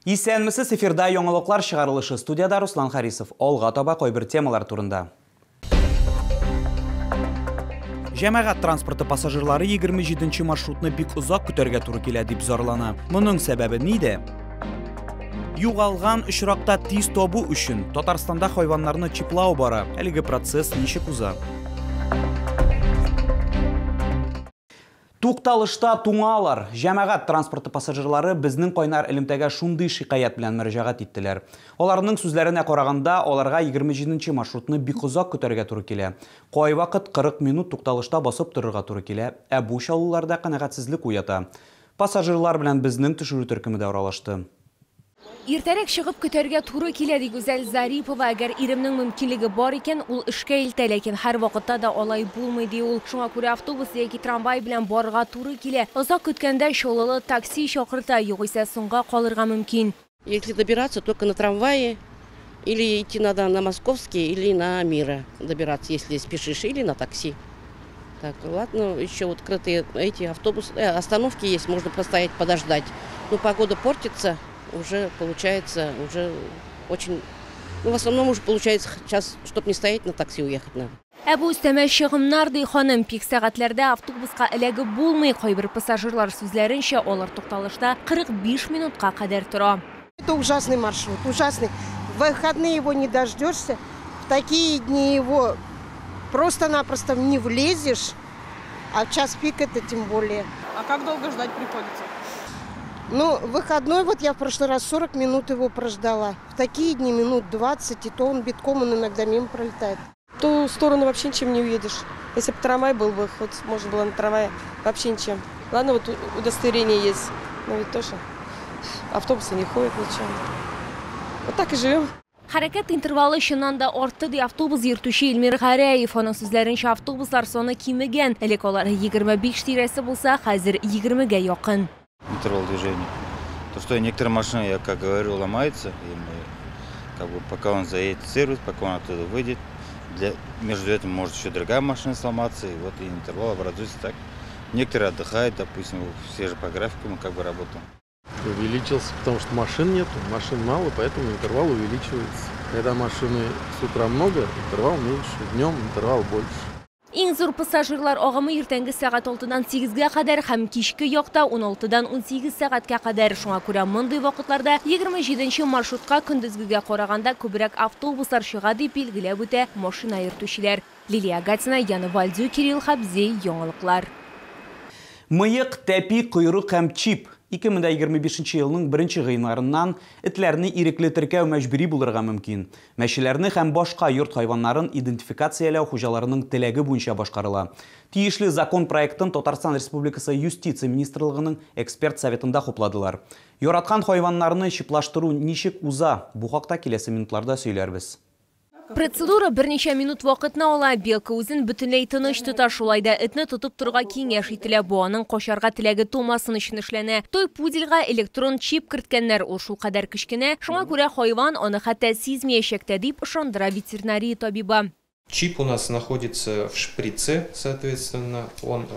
Исәнмесез, эфирда яңалыклар чыгарылышы. Студияда Руслан Харисов. Алга таба кайбер темалар турында. Җәмәгать транспорты пассажирлары 27 маршрутны бик озак көтәргә туры килә дип зарлана. Моның сәбәбе нидә? Югалган очракта тиз табу өчен Татарстанда хайваннарны чиплау бара. Әлеге процесс ничек уза? Тукталышта туңалар. Җәмәгать транспорты пассажирлары безнең кайнар элемтәгә шундый шикаять белән мөрәҗәгать иттеләр. Аларның сүзләренә караганда, аларга 27 маршрутны бик озак көтәргә туры килә. Кайвакыт 40 минут тукталышта басып торырга туры килә, ә бу чаллыларда канәгатьсезлек уята. Пассажирлар белән безнең төшерү төркеме дә аралашты. Иртәрәк чыгып көтәргә туры килә, ди Гүзәл Зарипова. Әгәр иремнең мөмкинлеге бар икән, ул эшкә илтә, ләкин һәр вакытта да алай булмый, ди ул. Шуңа күрә автобус яки трамвай белән барырга туры килә. Озак көткәндә Чаллылы такси чакырта, югыйсә соңга калырга мөмкин. Если добираться, только на трамвае, или идти надо на Московский, или на Мира добираться, если спешишь, или на такси. Так, ладно, еще вот крытые эти автобусы, остановки есть, можно постоять, подождать. Но погода портится, уже получается, уже очень, ну, в основном уже получается сейчас, чтоб не стоять, на такси уехать надо. Ә бу өстәмә чыгымнар, ди ханым. Пик сәгатьләрдә автобуска эләгеп булмый. Кайбер пассажирлар сүзләренчә, алар тукталышта 45 минутка кадәр тора. Это ужасный маршрут, ужасный. В выходные его не дождешься, в такие дни его просто-напросто не влезешь, а в час пик это тем более. А как долго ждать приходится? Выходной, я в прошлый раз 40 минут его прождала. В такие дни минут 20, и то он битком, он иногда мимо пролетает. В ту сторону вообще ничем не уедешь. Если бы трамвай был бы, хоть можно было на трамвае, вообще ничем. Ладно, удостоверение есть, но ведь тоже автобусы не ходят, ничем. Вот так и живем. Хәрәкәт интервалы чыннан да артты, ди автобус йөртүче Эльмир Гәрәев. Аның сүзләренчә, автобуслар саны кимегән. Элек алар 25 тирәсе булса, хәзер 20-гә якын. Интервал движения. То, что некоторые машины, я как говорю, ломаются, и мы, пока он заедет в сервис, пока он оттуда выйдет, между этим может еще другая машина сломаться, и и интервал образуется так. Некоторые отдыхают, допустим, все же по графику мы работаем. Увеличился, потому что машин нету, машин мало, поэтому интервал увеличивается. Когда машины с утра много, интервал меньше, днем интервал больше. Иң зур пассажирлар агымы иртәнге сәгать алтыдан сигезгә кадәр һәм кичке якта ун алтыдан ун сигез сәгатькә кадәр. Шуңа күрә мондый вакытларда 27 маршрутка көндезгегә караганда күбрәк автобуслар чыга, дип билгеләп үтә машина йөртүчеләр. Лилия Гатина, Яна Вальдю, Кирилл Хабзей, яңалыклар. Мыек, тәпи, койрык һәм чип. 2025 елның беренче гыйнварыннан этләрне ирекле теркәү мәҗбүри булырга мөмкин. Мәчеләрне һәм башка йорт хайваннарын идентификацияләү хуҗаларының теләге буенча башкарыла. Тиешле закон проектын Татарстан Республикасы Юстиция министрлыгының эксперт советында хупладылар. Яраткан хайваннарны чиплаштыру ничек уза? Бу хакта киләсе минутларда сөйләрбез. Процедура берничә минут вакытны ала. Белка үзен бөтенләй тыныч тота. Шулай да этне тотып торырга киңәш ителә. Бу аның качарга теләге тумасын өчен эшләнә. Той пудельга электрон чип керткәннәр. Ул шулкадәр кечкенә, шуңа күрә хайван аны хәтта сизмәячәк тә, дип ышандыра ветеринария табибы. Чип у нас находится в шприце, соответственно, он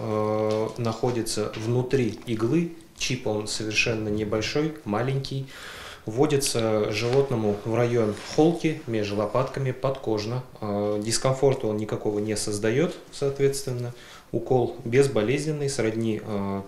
находится внутри иглы. Чип он совершенно небольшой, маленький. Вводится животному в район холки, между лопатками, подкожно. Дискомфорта он никакого не создает, соответственно. Укол безболезненный, сродни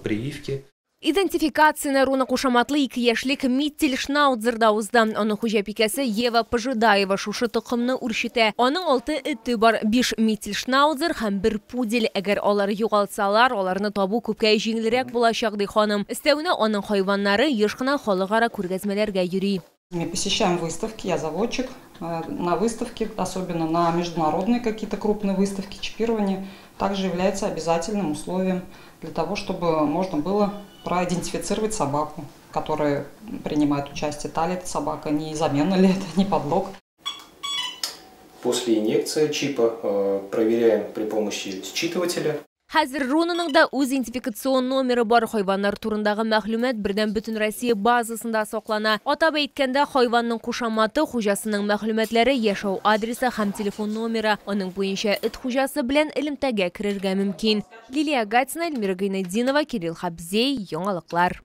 прививке. Идентификацияне Руна кушаматлы ике яшьлек Миттельшнаутзерда узды. Аның хуҗабикәсе Ева Пожидаева шушы токымны үрчетә. Аның 6 эте бар, 5 Миттельшнаутзер һәм 1 пудель. Әгәр алар югалтсалар, аларны табу күпкә җиңелрәк булачак, ди ханым. Өстәвенә аның хайваннары еш кына халыкара күргәзмәләргә йөри. Мы посещаем выставки, я заводчик. На выставке, особенно на международные какие-то крупные выставки, чипирование также является обязательным условием для того, чтобы можно было проидентифицировать собаку, которая принимает участие. Та ли это собака, не замена ли это, не подлог. После инъекции чипа проверяем при помощи считывателя. Хәзер Рунаның да үз идентификацион номеры бар. Хайваннар турындагы мәгълүмат бердәм бөтен Россия базасында саклана. Атап әйткәндә, хайванның кушаматы, хуҗасының мәгълүматлары, яшәү адресы һәм телефон номеры. Аның буенча эт хуҗасы белән элемтәгә керергә мөмкин. Лилия Гатина, Эльмира Гайнетдинова, Кирилл Хабзей, Яңалыклар.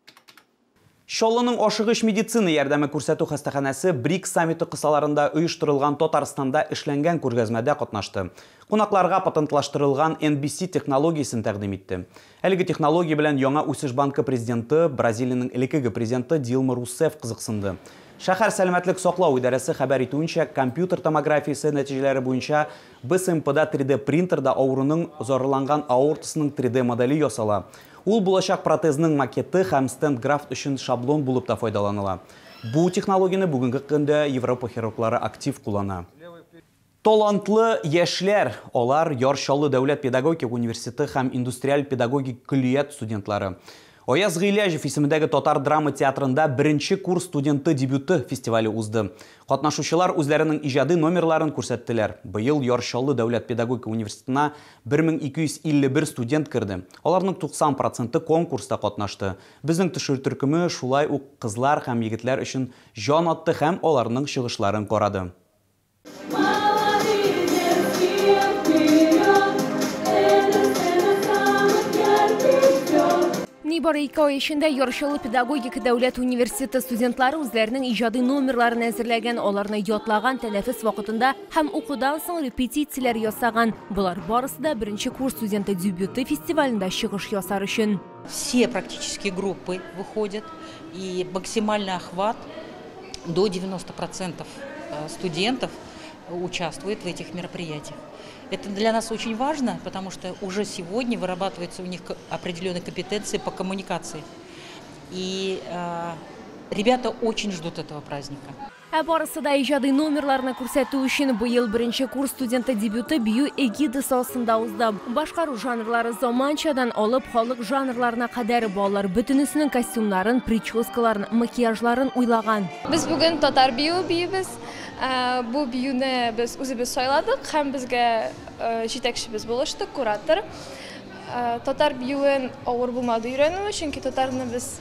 Чаллының ашыгыч медицина ярдәме күрсәтү хастаханәсе БРИКС саммиты кысаларында оештырылган Татарстанда эшләнгән күргәзмәдә катнашты. Кунакларга патентлаштырылган NBC технологиясен тәкъдим итте. Әлеге технология белән Яңа үсеш банкы президенты, Бразилиянең элеккеге президенты Дилма Русеф кызыксынды. Шәһәр сәламәтлек саклау идарәсе хәбәр итүенчә, компьютер томографиясе нәтиҗәләре буенча БСМПда 3D принтерда авыруның зарарланган аортасының 3D моделе ясала. Ул булачак протезның макеты һәм стенд-графт өчен шаблон булып та файдаланыла. Бу технологияне бүгенге көндә Европа хирурглары актив куллана. Талантлы яшьләр, алар Яр Чаллы дәүләт педагогик университеты һәм индустриаль педагогик көллият студентлары. Аяз Гыйләҗев исемендәге татар драма театрында беренче курс студенты дебюты фестивале узды. Катнашучылар үзләренең иҗади номерларын күрсәттеләр. Быел Яр Чаллы дәүләт педагогика университетына 1251 студент керде. Аларның 90% конкурста катнашты. Безнең төшерү төркеме шулай ук кызлар һәм егетләр өчен җан атты һәм аларның чыгышларын карады. Нибары 2 ай эчендә Яр Чаллы педагогик дәүләт университеты студентлары үзләренең иҗади номерларын әзерләгән, аларны ятлаган, тәнәфес вакытында һәм укудан соң репетицияләр ясаган. Болар барысы да беренче курс студенты дебюты фестивалендә чыгыш ясар өчен. Все практически группы выходят, и максимальный охват до 90% студентов участвует в этих мероприятиях. Это для нас очень важно, потому что уже сегодня вырабатываются у них определенные компетенции по коммуникации. И ребята очень ждут этого праздника. Ә барысы да иҗади номерларны күрсәтү өчен быел беренче курс студенты дебюты бию эгидасы астында узды. Башкару жанрлары заманчадан алып халык жанрларына кадәр балалар бөтенесенең костюмнарын, прическаларын, макияжларын уйлаган. Без бүген татар биюе биибез. Бу биюне без үзебез сайладык һәм безгә җитәкчебез булышты, куратор. Татар биюен авыр булмады өйрәнү, чөнки татарны без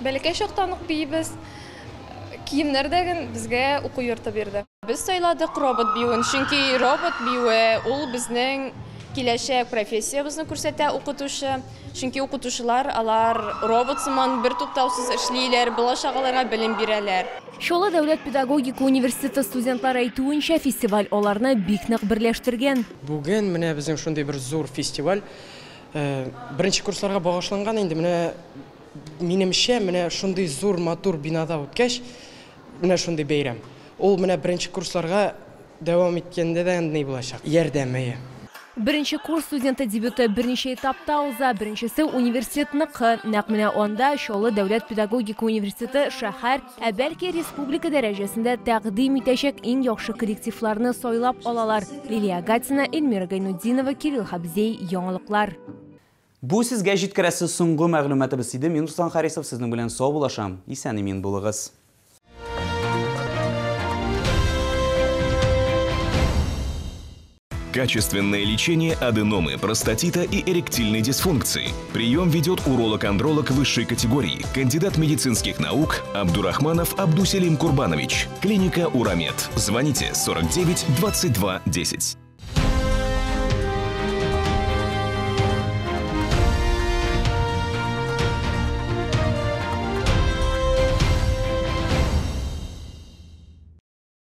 бәләкәй чактан ук биибез. Киемнәр дә безгә уку йорты бирде. Без сайладык робот биюен, чөнки робот биюе ул безнең киләчәк профессиябезне күрсәтә укытучы. Чөнки укытучылар алар робот сыман бер туктаусыз эшлиләр, бала-чагаларга белем бирәләр. Чаллы дәүләт педагогика университеты студентлары әйтүенчә, фестиваль аларны бик нык берләштергән. Бүген менә безнең шундый бер зур фестиваль беренче курсларга багышланган. Инде менә минемчә, менә шундый зур матур бинада үткәч, менә шундый бәйрәм. Ул менә беренче курсларга дәвам иткәндә дә ни булачак? Ярдәме. Беренче курс студенты дебюты берничә этапта уза. Беренчесе университетныкы. Нәкъ менә анда Чаллы дәүләт педагогика университеты шәһәр, ә бәлки республика дәрәҗәсендә тәкъдим итәчәк иң яхшы коллективларны сайлап алалар. Лилия Гатина, Эльмира Гайнутдинова, Кирилл Хабзей, Яңалыклар. Бу сезгә җиткерәсе соңгы мәгълүматыбыз иде. Мин Руслан Харисов сезнең белән саубуллашам. Исән-имин булыгыз. Качественное лечение аденомы, простатита и эректильной дисфункции. Прием ведет уролог-андролог высшей категории, кандидат медицинских наук Абдурахманов Абдуселим Курбанович. Клиника Урамед. Звоните 49 22 10.